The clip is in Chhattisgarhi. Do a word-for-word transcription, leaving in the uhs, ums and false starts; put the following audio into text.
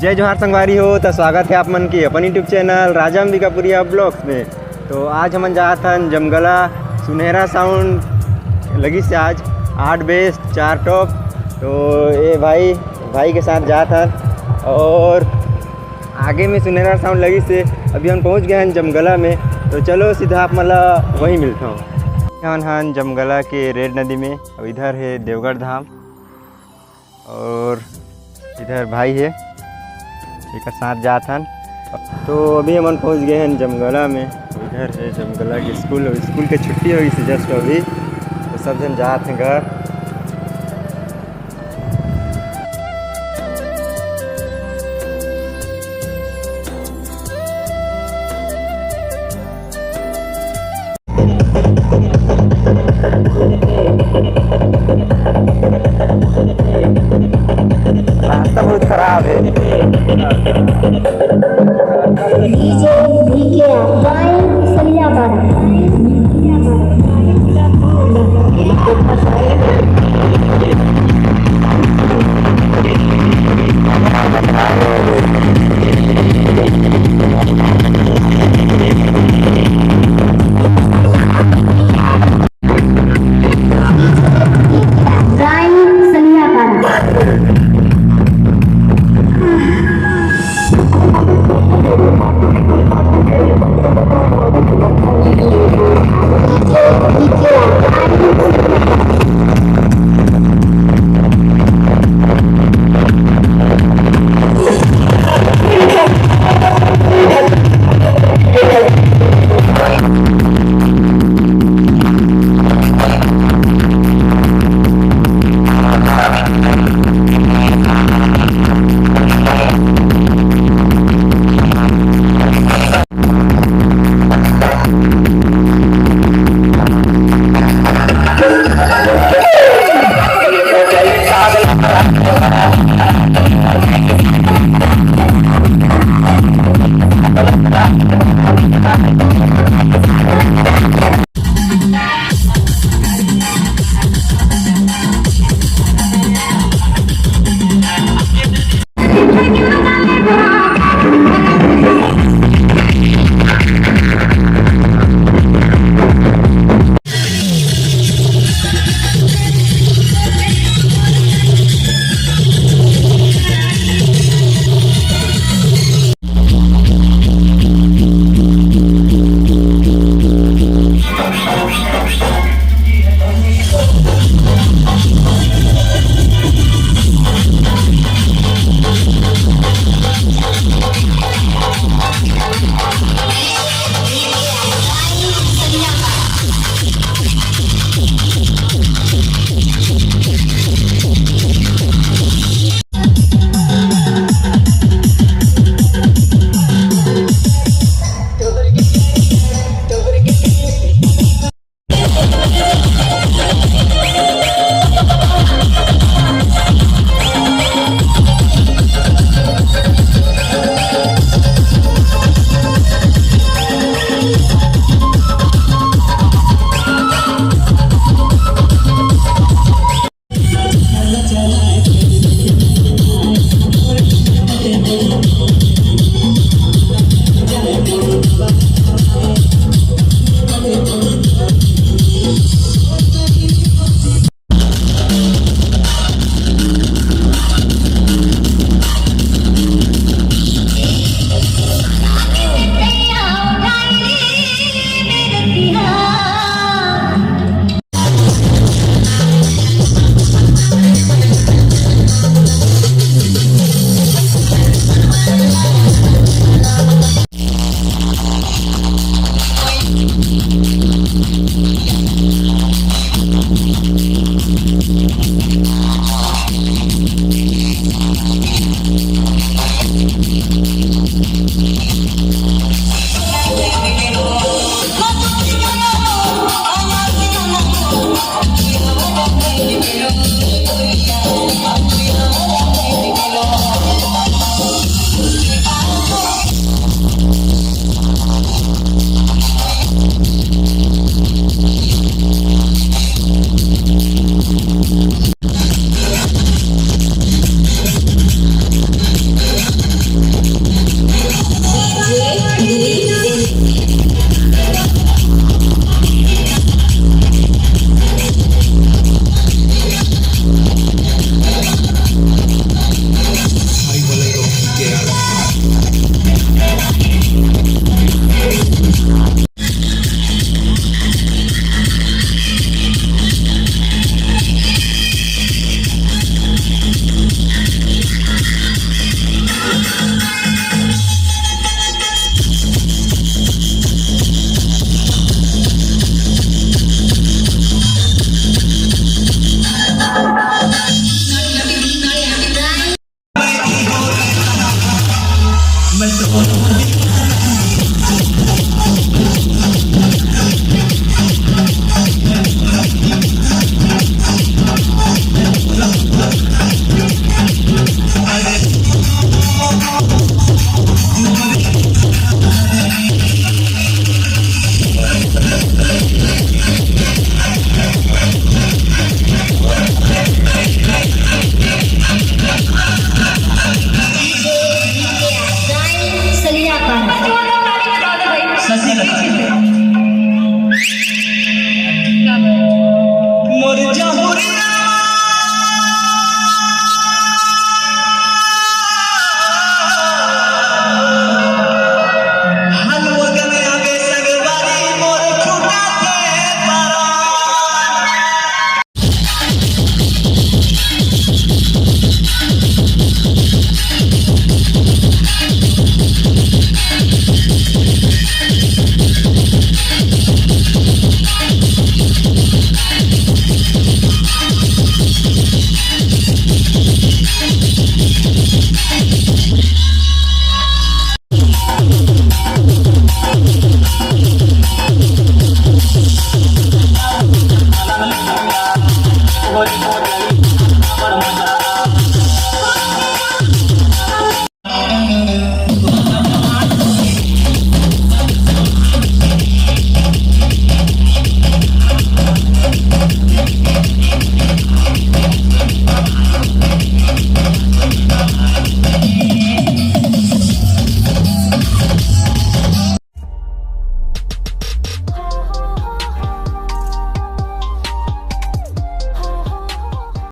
जय जोहार संगवारी हो, त स्वागत है आप मन के अपन YouTube चैनल राजा अंबिकापुरिया ब्लॉग्स में। तो आज हमन जात हन जमगला, सुनहरा साउंड लगिस हे आज, आठ बेस चार टॉप। तो ये भाई, भाई के साथ जात हन और आगे में सुनहरा साउंड लगिस हे। अभी हम पहुंच गए हन जमगला में, तो चलो सीधा आप मन ला वहीं मिलत हन। हमन हन जमगला के रेड नदी में, और इधर है देवगढ़ धाम। और इधर भाई है, एकर साथ जात हन। तो अभी हमन पहुंच गए हन जमगला में। इधर है जमगला के स्कूल, और स्कूल के छुट्टी होइस हे जस्ट अभी, तो सब झन जात हैं घर। रास्ता बहुत खराब है। डीजे डीके भाई सरियापाड़ा।